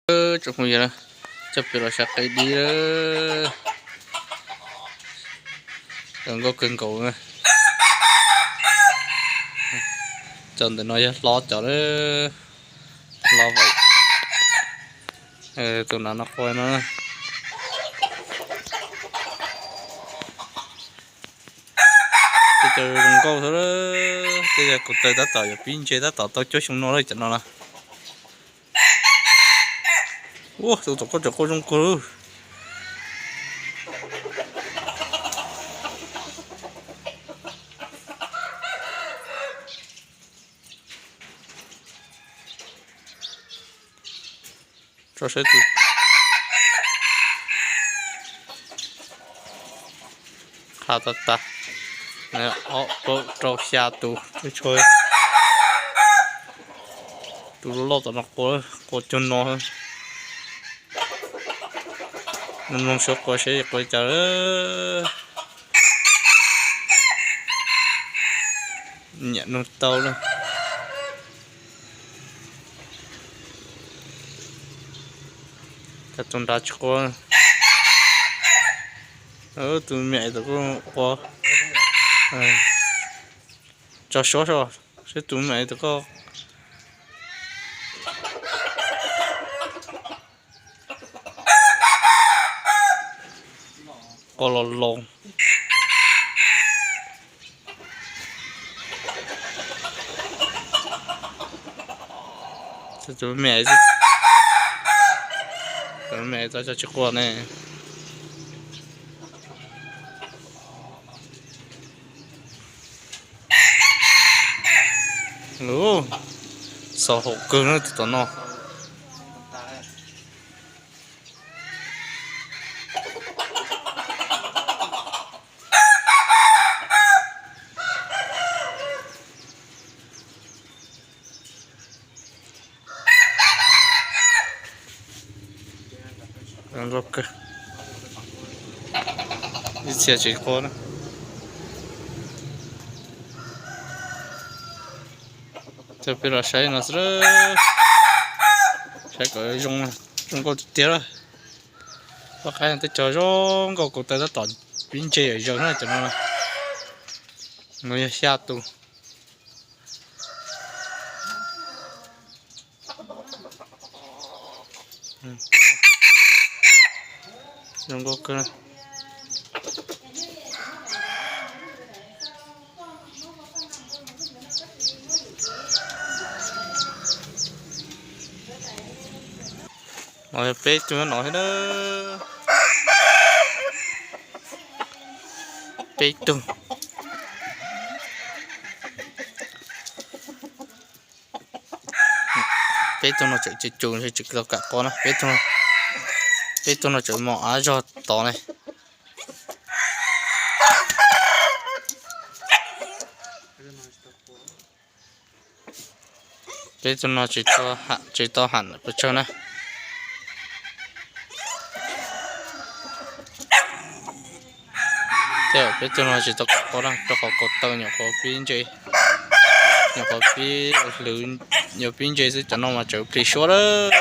Tsoom phooj ywg, coj peb los saib qaib dib. Zoo nkauj kawg nkaus. Cov ntawm no yog hlob cov, hlob vawm. Tus nav no qua no. Tej cov zoo nkauj xwb. Tej yog kuv taw tab tom yuav pib ntse tab tom tau cuaj xyoo no lawm cov no na. Ua tus tom koj cov quaj zoo kawg. Tso saib tus qha tag tag. Ob plaub rau xya tus, tus loj loj tom no qua, qua cuag no. Mloog suav qua saib qua cas. Nyiam mloog tau lawm. Cov tus nrad tsis qua. Tus me nyuam tus kuj qua. Tso suab so, saib tus me nyuam tus koj qua los loos. Tus me, tus me tau cov tsis qua ne. Xaus haum kawg na tus tom no. Zoo nkauj kawg. Ib txhia tsis qua na. Coj peb los saib no xwb, saib kom zoo, zoo nkauj tiag tiag lawm. Pab qaib tej cov zoo nkauj kuv taw tab tom pib ntse yam zaws na cov no. No yog xya tus. Zoo nkauj kawg. No yog peb tug no thiab na. Peb tug. Peb tug no tseem cus cus tsis tau kam qua na. Peb tug no tseem mos av zog tod ne. Peb tug no tsis tau ham pes tsawg na. Tej zaum peb tug no tsis tau kam qua na, rau qhov kaus taw nyuam qhuav pib ntse, nyuam qhuav pib hlwv, nyuam pib ntse xwb, cov no mas tseem plig suab lawm.